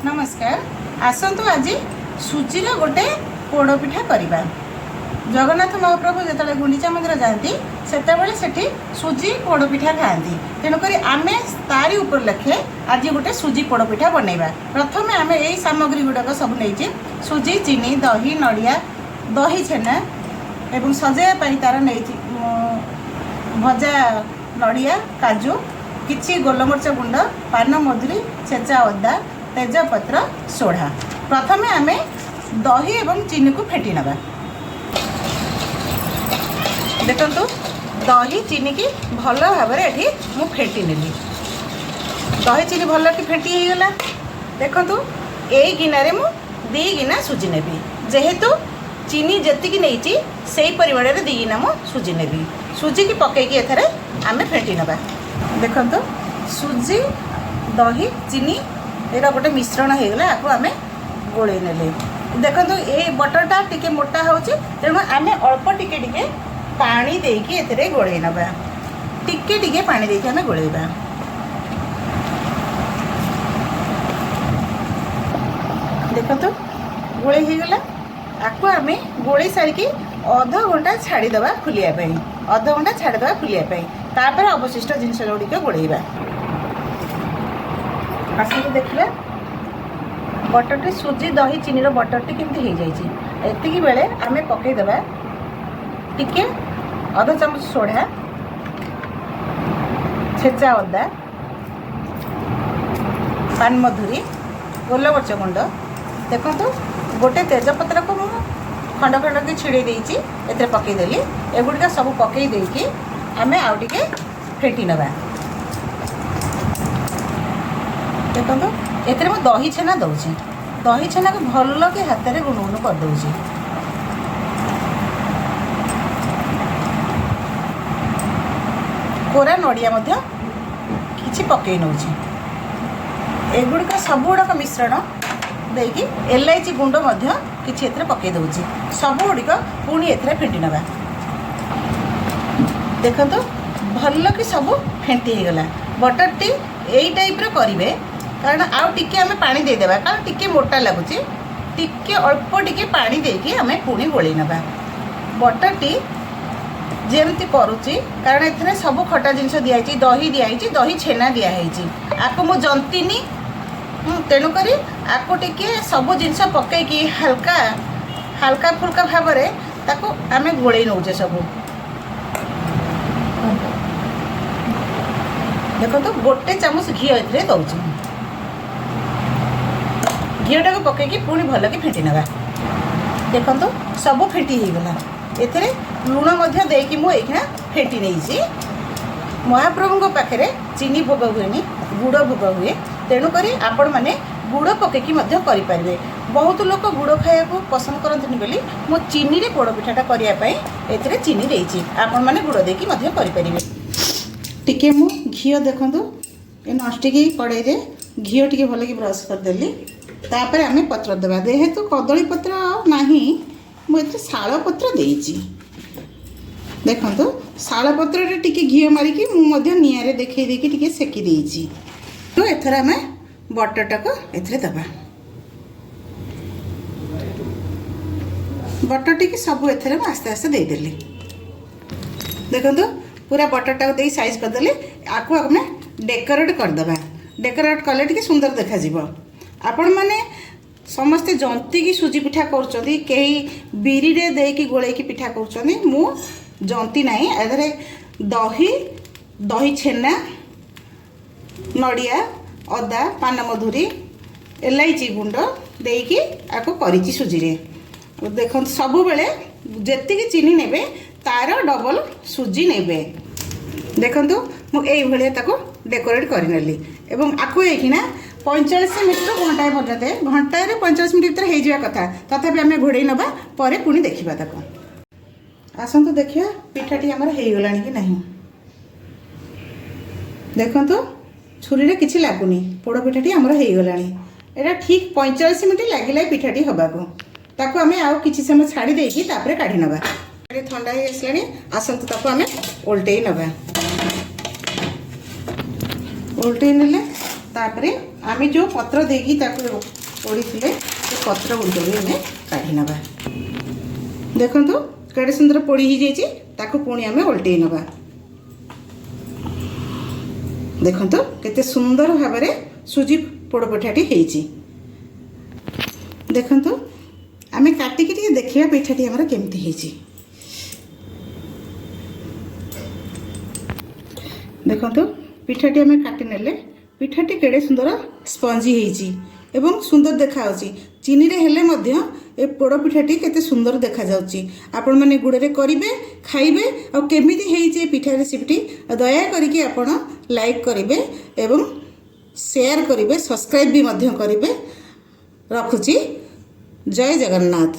ନମସ୍କାର। ଆସନ୍ତୁ, ଆଜି ସୁଜିର ଗୋଟେ ପୋଡ଼ପିଠା କରିବା। ଜଗନ୍ନାଥ ମହାପ୍ରଭୁ ଯେତେବେଳେ ଗୁଣ୍ଡିଚା ମନ୍ଦିର ଯାଆନ୍ତି, ସେତେବେଳେ ସେଠି ସୁଜି ପୋଡ଼ପିଠା ଖାଆନ୍ତି। ତେଣୁକରି ଆମେ ତାରି ଉପଲକ୍ଷେ ଆଜି ଗୋଟେ ସୁଜି ପୋଡ଼ପିଠା ବନେଇବା। ପ୍ରଥମେ ଆମେ ଏଇ ସାମଗ୍ରୀ ଗୁଡ଼ାକ ସବୁ ନେଇଛି: ସୁଜି, ଚିନି, ଦହି, ନଡ଼ିଆ, ଦହି ଛେନା ଏବଂ ସଜେଇବା ପାଇଁ ତାର ନେଇଛି ଭଜା ନଡ଼ିଆ, କାଜୁ, କିଛି ଗୋଲମରିଚ ଗୁଣ୍ଡ, ପାନ ମଧୁରୀ, ଛେଚା ଅଦା, ତେଜପତ୍ର, ସୋଢ଼ା। ପ୍ରଥମେ ଆମେ ଦହି ଏବଂ ଚିନିକୁ ଫେଣ୍ଟି ନେବା। ଦେଖନ୍ତୁ, ଦହି ଚିନିକି ଭଲ ଭାବରେ ଏଠି ମୁଁ ଫେଣ୍ଟି ନେଲି। ଦହି ଚିନି ଭଲକି ଫେଣ୍ଟି ହେଇଗଲା। ଦେଖନ୍ତୁ, ଏଇ ଗିନାରେ ମୁଁ 2 ଗିନା ସୁଜି ନେବି। ଯେହେତୁ ଚିନି ଯେତିକି ନେଇଛି, ସେଇ ପରିମାଣରେ 2 ଗିନା ମୁଁ ସୁଜି ନେବି। ସୁଜିକି ପକେଇକି ଏଥିରେ ଆମେ ଫେଣ୍ଟି ନେବା। ଦେଖନ୍ତୁ, ସୁଜି, ଦହି, ଚିନି ଏଇଟା ଗୋଟେ ମିଶ୍ରଣ ହେଇଗଲା। ଆକୁ ଆମେ ଗୋଳେଇ ନେଲେ। ଦେଖନ୍ତୁ, ଏଇ ବଟରଟା ଟିକେ ମୋଟା ହେଉଛି, ତେଣୁ ଆମେ ଅଳ୍ପ ଟିକେ ଟିକେ ପାଣି ଦେଇକି ଏଥିରେ ଗୋଳେଇ ନେବା। ଟିକେ ଟିକେ ପାଣି ଦେଇକି ଆମେ ଗୋଳେଇବା। ଦେଖନ୍ତୁ, ଗୋଳେଇ ହେଇଗଲା। ଆକୁ ଆମେ ଗୋଳେଇ ସାରିକି ଅଧଘଣ୍ଟା ଛାଡ଼ିଦେବା ଫୁଲିବା ପାଇଁ। ଅଧଘଣ୍ଟା ଛାଡ଼ିଦେବା ଫୁଲିବା ପାଇଁ। ତାପରେ ଅବଶିଷ୍ଟ ଜିନିଷ ଗୁଡ଼ିକ ଗୋଳେଇବା। ଆସନ୍ତୁ ଦେଖିବା, ବଟରଟି, ସୁଜି, ଦହି, ଚିନିର ବଟରଟି କେମିତି ହେଇଯାଇଛି। ଏତିକି ବେଳେ ଆମେ ପକାଇଦେବା ଟିକେ ଅଧ ଚାମଚ ସୋଢ଼ା, ଛେଚା ଅଦା, ପାନମଧୁରୀ, ଗୋଲମରିଚ ଗୁଣ୍ଡ। ଦେଖନ୍ତୁ, ଗୋଟେ ତେଜପତ୍ରକୁ ମୁଁ ଖଣ୍ଡ ଖଣ୍ଡ କି ଛିଡ଼େଇ ଦେଇଛି, ଏଥିରେ ପକାଇଦେଲି। ଏଗୁଡ଼ିକ ସବୁ ପକାଇ ଦେଇକି ଆମେ ଆଉ ଟିକେ ଫେଣ୍ଟି ନେବା। ଦେଖନ୍ତୁ, ଏଥିରେ ମୁଁ ଦହି ଛେନା ଦେଉଛି। ଦହି ଛେନାକୁ ଭଲକି ହାତରେ ଗୁଣ୍ଡ ଗୁଣ୍ଡ କରିଦେଉଛି। କୋରା ନଡ଼ିଆ ମଧ୍ୟ କିଛି ପକାଇ ନେଉଛି। ଏଗୁଡ଼ିକ ସବୁଗୁଡ଼ାକ ମିଶ୍ରଣ ଦେଇକି ଏଲାଇଚି ଗୁଣ୍ଡ ମଧ୍ୟ କିଛି ଏଥିରେ ପକାଇ ଦେଉଛି। ସବୁଗୁଡ଼ିକ ପୁଣି ଏଥିରେ ଫେଣ୍ଟି ନେବା। ଦେଖନ୍ତୁ, ଭଲକି ସବୁ ଫେଣ୍ଟି ହେଇଗଲା। ବଟରଟି ଏଇ ଟାଇପ୍ର କରିବେ, କାରଣ ଆଉ ଟିକେ ଆମେ ପାଣି ଦେଇଦେବା, କାରଣ ଟିକେ ମୋଟା ଲାଗୁଛି। ଟିକେ ଅଳ୍ପ ଟିକେ ପାଣି ଦେଇକି ଆମେ ପୁଣି ଗୋଳେଇ ନେବା। ବଟରଟି ଯେମିତି କରୁଛି, କାରଣ ଏଥିରେ ସବୁ ଖଟା ଜିନିଷ ଦିଆହେଇଛି, ଦହି ଦିଆହେଇଛି, ଦହି ଛେନା ଦିଆହେଇଛି। ଆକୁ ମୁଁ ଜନ୍ତିନି, ତେଣୁକରି ଆକୁ ଟିକେ ସବୁ ଜିନିଷ ପକେଇକି ହାଲକା ହାଲକା ଫୁଲକା ଭାବରେ ତାକୁ ଆମେ ଗୋଳେଇ ନେଉଛେ ସବୁ। ଦେଖନ୍ତୁ, ଗୋଟେ ଚାମଚ ଘିଅ ଏଥିରେ ଦେଉଛି। ଘିଅଟାକୁ ପକେଇକି ପୁଣି ଭଲକି ଫେଣ୍ଟି ନେବା। ଦେଖନ୍ତୁ, ସବୁ ଫେଣ୍ଟି ହେଇଗଲା। ଏଥିରେ ଲୁଣ ମଧ୍ୟ ଦେଇକି ମୁଁ ଏଇଖିଣା ଫେଣ୍ଟି ନେଇଛି। ମହାପ୍ରଭୁଙ୍କ ପାଖରେ ଚିନି ଭୋଗ ହୁଏନି, ଗୁଡ଼ ଭୋଗ ହୁଏ। ତେଣୁକରି ଆପଣମାନେ ଗୁଡ଼ ପକେଇକି ମଧ୍ୟ କରିପାରିବେ। ବହୁତ ଲୋକ ଗୁଡ଼ ଖାଇବାକୁ ପସନ୍ଦ କରନ୍ତିନି ବୋଲି ମୁଁ ଚିନିରେ ପୋଡ଼ ପିଠାଟା କରିବା ପାଇଁ ଏଥିରେ ଚିନି ଦେଇଛି। ଆପଣମାନେ ଗୁଡ଼ ଦେଇକି ମଧ୍ୟ କରିପାରିବେ। ଟିକେ ମୁଁ ଘିଅ, ଦେଖନ୍ତୁ, ଏ ନନଷ୍ଟିକ୍ କଡ଼େଇରେ ଘିଅ ଟିକେ ଭଲକି ବ୍ରସ୍ କରିଦେଲି। ତାପରେ ଆମେ ପତ୍ର ଦେବା। ଯେହେତୁ କଦଳୀ ପତ୍ର ନାହିଁ, ମୁଁ ଏଥିରେ ଶାଳ ପତ୍ର ଦେଇଛି। ଦେଖନ୍ତୁ, ଶାଳ ପତ୍ରରେ ଟିକେ ଘିଅ ମାରିକି ମୁଁ ମଧ୍ୟ ନିଆଁରେ ଦେଖେଇ ଦେଇକି ଟିକେ ସେକି ଦେଇଛି। ତ ଏଥର ଆମେ ବଟରଟାକୁ ଏଥିରେ ଦେବା। ବଟର ଟିକେ ସବୁ ଏଥିରେ ମୁଁ ଆସ୍ତେ ଆସ୍ତେ ଦେଇଦେଲି। ଦେଖନ୍ତୁ, ପୁରା ବଟରଟାକୁ ଦେଇ ସାଇଜ୍ କରିଦେଲି। ଆକୁ ଆମେ ଡେକୋରେଟ୍ କରିଦେବା। ଡେକୋରେଟ୍ କଲେ ଟିକେ ସୁନ୍ଦର ଦେଖାଯିବ। ଆପଣମାନେ ସମସ୍ତେ ଜନ୍ତିକି ସୁଜି ପିଠା କରୁଛନ୍ତି, କେହି ବିରିରେ ଦେଇକି ଗୋଳେଇକି ପିଠା କରୁଛନ୍ତି। ମୁଁ ଜନ୍ତି ନାହିଁ। ଏଥିରେ ଦହି, ଦହି ଛେନା, ନଡ଼ିଆ, ଅଦା, ପାନମଧୁରୀ, ଏଲାଇଚି ଗୁଣ୍ଡ ଦେଇକି ଆକୁ କରିଛି ସୁଜିରେ। ଦେଖନ୍ତୁ, ସବୁବେଳେ ଯେତିକି ଚିନି ନେବେ, ତାର ଡବଲ ସୁଜି ନେବେ। ଦେଖନ୍ତୁ, ମୁଁ ଏଇଭଳିଆ ତାକୁ ଡେକୋରେଟ୍ କରିନେଲି ଏବଂ ଆକୁ ଏଇଖିଣା 45 ମିନିଟ୍ରୁ ଘଣ୍ଟାଏ ପର୍ଯ୍ୟନ୍ତ, ଘଣ୍ଟାଏରୁ 45 ମିନିଟ୍ ଭିତରେ ହେଇଯିବା କଥା। ତଥାପି ଆମେ ଘୋଡ଼େଇ ନେବା, ପରେ ପୁଣି ଦେଖିବା ତାକୁ। ଆସନ୍ତୁ ଦେଖିବା, ପିଠାଟି ଆମର ହେଇଗଲାଣି କି ନାହିଁ। ଦେଖନ୍ତୁ, ଛୁରୀରେ କିଛି ଲାଗୁନି। ପୋଡ଼ ପିଠାଟି ଆମର ହେଇଗଲାଣି। ଏଇଟା ଠିକ୍ 45 ମିନିଟ୍ ଲାଗିଲା ଏ ପିଠାଟି ହେବାକୁ। ତାକୁ ଆମେ ଆଉ କିଛି ସମୟ ଛାଡ଼ି ଦେଇକି ତାପରେ କାଢ଼ି ନେବା। ଥଣ୍ଡା ହେଇ ଆସିଲାଣି। ଆସନ୍ତୁ, ତାକୁ ଆମେ ଓଲଟେଇ ନେବା। ଓଲଟେଇ ନେଲେ ତାପରେ ଆମେ ଯେଉଁ ପତ୍ର ଦେଇକି ତାକୁ ପୋଡ଼ିଥିଲେ, ସେ ପତ୍ର ଗୁଡ଼ିକ ବି ଆମେ କାଢ଼ି ନେବା। ଦେଖନ୍ତୁ, କେଡ଼େ ସୁନ୍ଦର ପୋଡ଼ି ହେଇଯାଇଛି। ତାକୁ ପୁଣି ଆମେ ଓଲଟେଇ ନେବା। ଦେଖନ୍ତୁ, କେତେ ସୁନ୍ଦର ଭାବରେ ସୁଜି ପୋଡ଼ ପିଠାଟି ହେଇଛି। ଦେଖନ୍ତୁ, ଆମେ କାଟିକି ଟିକେ ଦେଖିବା ପିଠାଟି ଆମର କେମିତି ହେଇଛି। ଦେଖନ୍ତୁ, ପିଠାଟି ଆମେ କାଟି ନେଲେ। ପିଠାଟି କେଡ଼େ ସୁନ୍ଦର ସ୍ପଞ୍ଜି ହେଇଛି ଏବଂ ସୁନ୍ଦର ଦେଖାଯାଉଛି। ଚିନିରେ ହେଲେ ମଧ୍ୟ ଏ ପୋଡ଼ ପିଠାଟି କେତେ ସୁନ୍ଦର ଦେଖାଯାଉଛି। ଆପଣମାନେ ଗୁଡ଼ରେ କରିବେ, ଖାଇବେ ଆଉ କେମିତି ହେଇଛି ଏ ପିଠା ରେସିପିଟି ଦୟା କରିକି ଆପଣ ଲାଇକ୍ କରିବେ ଏବଂ ସେୟାର କରିବେ, ସବସ୍କ୍ରାଇବ୍ ବି ମଧ୍ୟ କରିବେ। ରଖୁଛି, ଜୟ ଜଗନ୍ନାଥ।